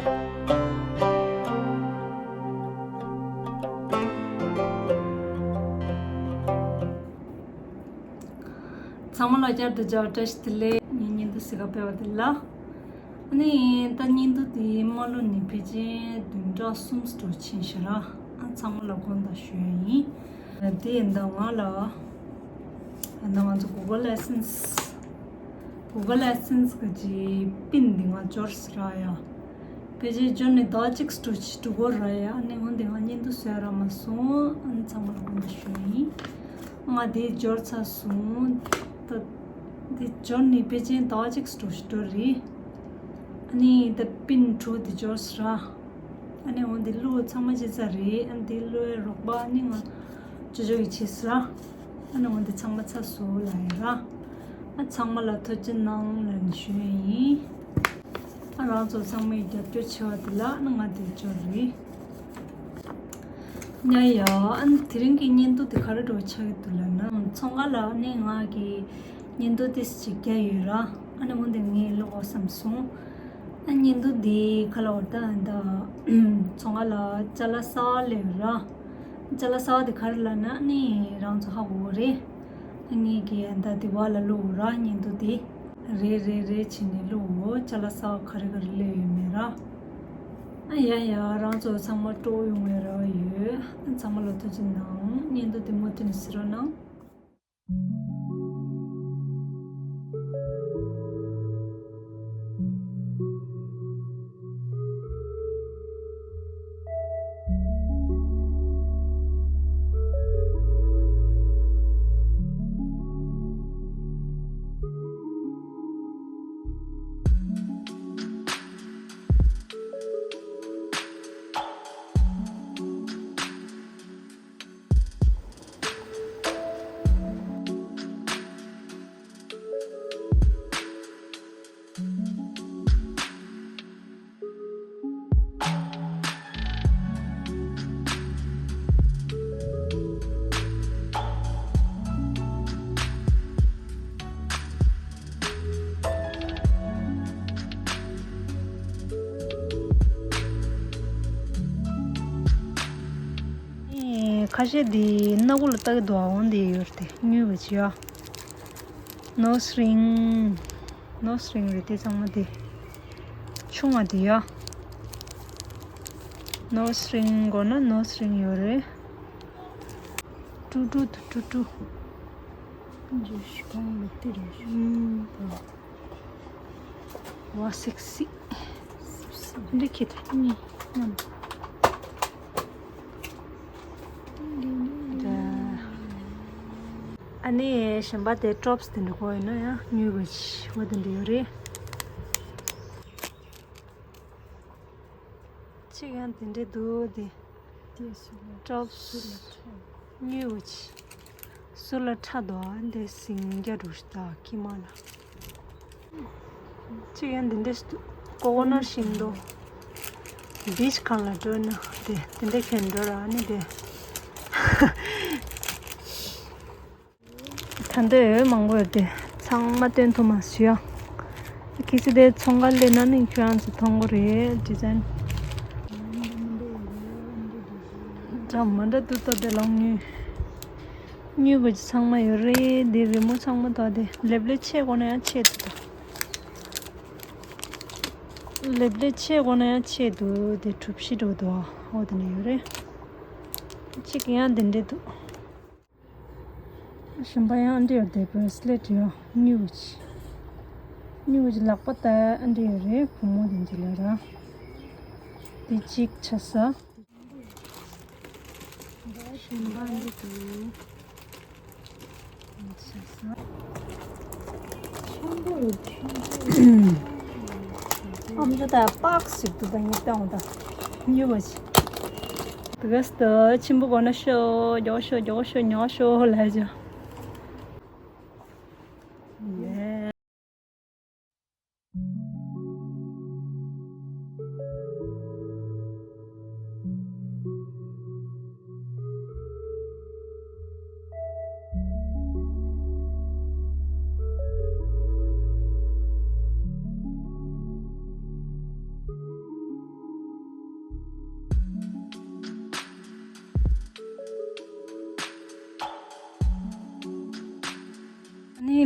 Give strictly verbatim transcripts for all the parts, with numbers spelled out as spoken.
ཚང་མ་ལ་བསྐྱར་དུ་མཇལ་བ་བཀྲ་ཤིས་བདེ་ལེགས། ངའི་བརྙན་ཐུང་གཟིགས་ག་ཕེབས་པ་དེ་ལ། ཨ་ནི་ད་བརྙན་ཐུང་དེའི་མ་ལོ་ནི་ཕལ་ཆེར་བདུན་ཕྲག་གསུམ་འགྲོ་ཕྱིན་ཤག་ར། ཨ་ཚང་མ་ལ་དགོངས་དག་ཞུ་ཡ་ཡིན། དེ་ཡིན་ད་ང་ལ་ད་ང་ཚོ་གུ་གལ་ཨེ་སེན་སི། གུ་གལ་ཨེ་སེན་སི་གི་ཅིག་པིན་འདི་ང་འབྱོར་སོང་ར་ཡ། ཕལ་ཆེར་འབྱོར་ནས་ཟླ་གཅིག་འགྲོ་ཕྱིན་འགྲོ་གི་རེད་ཡ། ཨ་ནི་འོན་ཏེ་ང་བརྙན་ཐུང་བཟོ་ཡ་རག་མ་སོང་། ཨ་ནི་ཚང་མ་ལ་དགོངས་དག་ཞུ་ཡ་ཡིན། ང་དེ་འབྱོར་ཚར་སོང་། ད་དེ་འབྱོར་ནས་ཕལ་ཆེར་ཟླ་གཅིག་འགྲོ་ཕྱིན་འགྲོ་རེད། ཨ་ནི་ད་པིན་དྲུག་དེ་འབྱོར་སོང་ར། ཨ་ནི་འོ་འདི་གླུ་ཚང་མ་ཅི་ཙ་རེད། ཨ་འདི་གླུའི་རོགས་པ་ཨ་ནི་ང་ཅོ་ཅོ་གིས་བྱས་སོང་ར། ཨ་ནི་འོ་འདི་ཚང་མ་ཚར་སོང་ལབ་ཡ་ར། ཨ་ཚང་མ་ལ་ཐུགས་རྗེ་གནང་ལབ་ནས་ཞུ་ཡ་ཡིན། ཨ་རང་ཚོ་ཚང་མས་རྒྱབ་སྐྱོར་བྱས་པ་དེ་ལ་ཨ་ནི་ང་དེ་འབྱོར་རེད། ཉ་ཡ། ཨ་ནི་དེ་རིང་གི་བརྙན་ཐུང་དེ་ག་རེ་འདྲ་བོ་ཆགས་ཀྱི་འདུག་ལབ་ན། ཚོང་ཁང་ལ་ཨ་ནི་ང་གི་བརྙན་ཐུང་ཏོག་ཙམ་ཅིག་བརྒྱབ་ཡོད་ར། ཨ་ནི་འོ་འདི་ངས་ཀློག་དགོས་བསམ་སོང་། ཨ་བརྙན་ཐུང་འདི་ག་ལབ་དགོས་རེད་ད། ཚོང་ཁང་ལ་ཅ་ལག་གསར་པ་སླེབས་ཡོད་ར། ཅ་ལག་གསར་པ་དེ་ག་རེ་ལབ་ན་ཨ་ནི་རང་ཚོ་ཧ་གོ་གི་རེད། ཨ་ངས་ཀྱིས་ད་དེ་བ་ལ་བླུགས་ར་བརྙན་ཐུང་དེ། རེད་རེད་རེད་བྱས་ནས་བླུགས། ཅ་ལག་གསར་པ་ག་རེ་ག་རེ་སླེབས་ཡོད་མེད་ར། ཨ་ཡ་ཡ་རང་ཚོ་ཚང་མ་སྤྲོ་པོ་ཡོང་བའི་རེ་བ་ཡོད། ཨ་ཚང་མ་ལ་ཐུགས་རྗེ་གནང་། བརྙན་ཐུང་དེ་མུ་མཐུད་ནས་གཟིགས་རོགས་གནང་། ཁ་ཤས་འདི་སྣ་ཁུག་ལ་བཏགས་ཀྱི་འདུག་ཨ། འོ་འདི་ཡོད་རེད་དེ། དངུལ་བ་ཅིག་ཡ། ནོ་སི་རིང་། ནོ་སི་རིང་རེད་དེ་ཚང་མ་དེ། ཆུང་བ་དེ་ཡ། ནོ་སི་རིང་དགོས་ན་ནོ་སི་རིང་ཡོད་རེད། ཀྲུ་ཀྲུ་དུ་ཀྲུ་ཀྲུ། ཨུམ། བ་སེག་སི། འདི་ཁྱེད་གཉིས་མཉམ། ཨ་ནི་གཞན་པ་དེ་ཊོབ་སི་དེ་འདྲ་གོ་ཡིན་ན་ཡང་དངུལ་བ་ཅིག་འོ་དེ་འདྲ་ཡོད་རེད། གཅིག་ཡང་དེ་འདྲ་འདུག་དེ། ཊོབ་སི་དངུལ་བ་ཅིག། ཟུར་ལ་ཁྲ་འདུག་ཨ། འདི་སིང་རྒྱ་འགྲོ་ཤི་ད་ཁྱི་མ་ལ། གཅིག་ཡང་འདི་འདྲ་ཞིག་འདུག་ཀོ་ཀོ་ནཊ་ཤིང་འདུག་བིཆ་སྒང་ལ་འགྲོ་ན་དེ་དེ་འདྲ་གྱོན་འགྲོ་ར་ཨ་ནི་དེ། ད་འདོད་ཡོད་མང་པོ་ཡོད་དེ། ཚང་མ་སྟོན་ཐུབ་མ་སོང་ཡ། གལ་སྲིད་དེ་ཚོང་ཁང་སླེབས་ན་ནི་ཁྱོད་རང་ཚོ་མཐོང་གི་རེད་ཌི་ཛའིན། འདྲ་མི་འདྲ་འདུག་ད་དེ་ལོང་དངུལ། དངུལ་གྱི་ཚང་མ་ཡོད་རེད། དེ་རི་མོ་ཚང་མ་ད་དེ་ལེབ་ལེབ་ཆེ་དགོས་ན་ཡང་ཆེ་འདུག་ད། ལེབ་ལེབ་ཆེ་དགོས་ན་ཡང་ཆེ་འདུག་དེ་གྲུ་བཞི་འགྲོ་འདུག་ཨོ་དེ་ནས་ཡོད་རེད། གཅིག་ཡང་དེ་འདྲ་འདུག་གཞན་པ་ཡང་འདི་ཡོད་དེ། བྷེ་སི་ལེཊ་ཡོད། དངུལ་གྱི། དངུལ་གྱི་ལག་པ་ལྟ་འདི་ཡོད་རེད། བུ་མོ་དེ་འདི་ལ་ར། དེ་གཅིག་ཆ་ས། གཞན་པ་འདི་འདུག་ཆ་ས། ཆེན་པོ་རེད། ཆེན་པོ་རེད། ཨམ་ཅོག་ད་པགས་ཤིག་ཏུ་པ་ཉིད་བཏང་བ་དང་། ཉོས་པ་ཅིག་དེ་ག་སྟ་ཆེན་པོ་གོ་ན་ཤོ་རྒྱོག་ཤོ་རྒྱོག་ཤོ་ཉོ་ཤོ་ལ་ཅོ།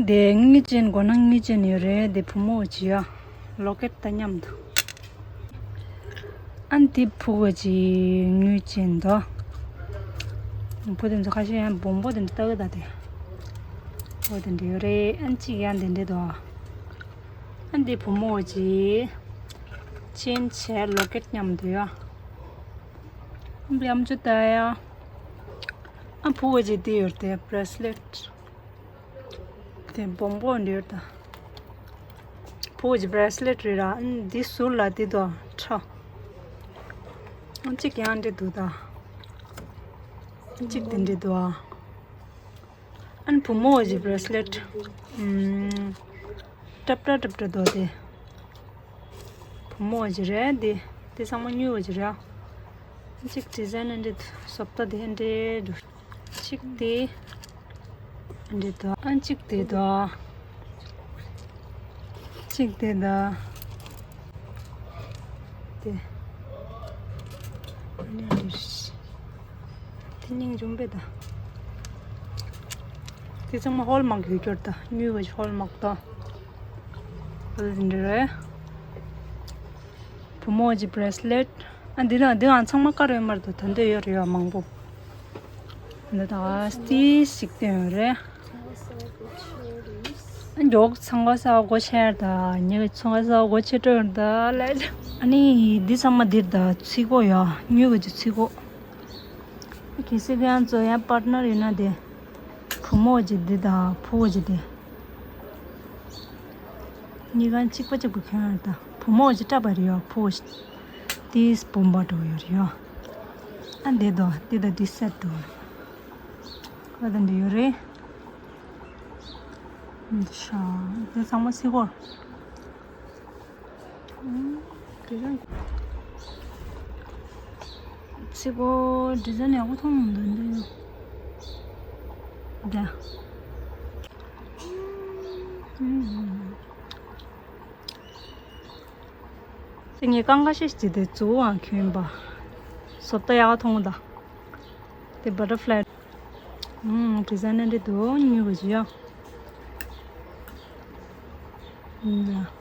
དེ་དངུལ་ཅན་མགོ་ནག་དངུལ་ཅན་ཡོད་རེད། དེ་བུ་མོ་བྱི་ཡ་ལོ་ཀེཊ་དང་མཉམ་དུ། ཨ་ནི་དེ་ཕྲུ་གུ་བྱི་དངུལ་ཅན་དོ། བུ་དེ་ཚོ་ཁ་ཤས་ཡང་སྦོམ་པོ་དེ་འདྲ་ལྟ་གི་ད་དེ། འོ་དེ་འདྲ་ཡོད་རེད། ཨ་ནི་གཅིག་ཡང་དེ་འདྲ་དོ། ཨ་ནི་དེ་བུ་མོ་བྱི་ཅན་བྱས་ལོ་ཀེཊ་མཉམ་དུ་ཡོད། ཨ་ནི་ལམ་ཅུ་ད་ཡ། ཨ་ཕྲུ་གུ་བྱི་དེ་ཡོད་དེ་བྷེ་རེ་སི་ལེཊ། དེ་སྦོམ་པོ་འདྲ་ཡོད་ད། ཕྲུ་གུ་བྱི་བྷེ་རེ་སི་ལེཊ་རེད་ར། ཨ་ནི་འདི་ཟུར་ལ་འདི་དང་ཁྲ། ཨ་གཅིག་ཡང་འདྲ་འདུག་ད། ཨ་གཅིག་དེ་འདྲ་འདུག་ཨ། ཨ་ནི་བུ་མོ་བྱི་བྷེ་རེ་སི་ལེཊ། ཨམ། ཏྲབ་ཏྲ་ཏྲབ་ཏྲ་འདུག་དེ། བུ་མོ་བྱི་རེད་དེ། དེ་ཚང་མ་དངུལ་བྱི་རེད། གཅིག་ཌི་ཟའིན་འདི་བཟོ་ལྟ་དེ་འདྲ་འདུག་གཅིག་དེ་འདི་འདུག་ཨ་གཅིག་དེ་འདུག་གཅིག་དེ་འདུག་དེ་འདི་འདྲ་དེ་སྙིང་རྗེ་པོ་ད། དེ་ཚང་མ་ཧོལ་མཱག་ཡོད་རྒྱུ་རེད་ད། དངུལ་བྱི་ཧོལ་མཱག་ད། འདི་འདྲ་རེད། བུ་མོ་བྱི་བྷེ་རེ་སི་ལེཊ། ཨ་འདི་ན་འདི་ང་ཚང་མ་དཀར་ཡོད་མ་རེད་དོ། ད་འདོད་ཡོད་རེད་ཡ་མང་པོ། འདི་ད་སྟི་ཞིག་སྟོན་ཡོད་རེད། ཨ་མགྱོགས་ཚང་ག་ས་སྒོ་ཕྱེ་ད། ཉེ་གི་ཚང་ག་ས་སྒོ་ཕྱེ་སྤྲོད་ད་ལས། ཨ་ནི་འདི་ཚང་མ་འདིར་ད་ཚིག་གོ་ཡ། དངུལ་གི་ཚིག་གོ། གལ་སྲིད་ཁྱེད་རང་ཚོ་ཡང་པར་ཊི་ནར་ཡོད་ན་དེ། བུ་མོ་བྱི་འདི་དང་ཕྲུ་གུ་བྱི་དེ། གཉིས་ཀ་གཅིག་པ་གཅིག་པ་ཁྱོད་རང་དང་བུ་མོ་བྱི་ཏྲ་པ་རེད་ཡ། ཕྲུ་གུ་བྱི་དེ་སྦོམ་པ་འདྲ་ཡོད་རེད་ཡ། ཨ་འདི་དང་འདི་དང་འདི་སེཊ་འདུག་ཨ་ད་འདི་ཡོད་རེད། འདི་ཤ་འདི་ཚང་མ་སི་ཀོར། ཨུམ། ཌི་ཟའིན། ཚིག་གོ་ཌི་ཟའིན་ཡག་པོ་མཐོང་འདུག་འདི། འདི། ཨུམ། དེ་ངས་རྐང་ཁ་ཤས་ཅིག་དེ་མཛུབ་གུའང་གྱོན་པ། བཟོ་ལྟ་ཡག་པོ་མཐོང་ད། དེ་བ་ཊར་ཕ་ལའི། ཨུམ། ཌི་ཟའིན་འདི་འདུག་དངུལ་བྱི་ཡ། འདི།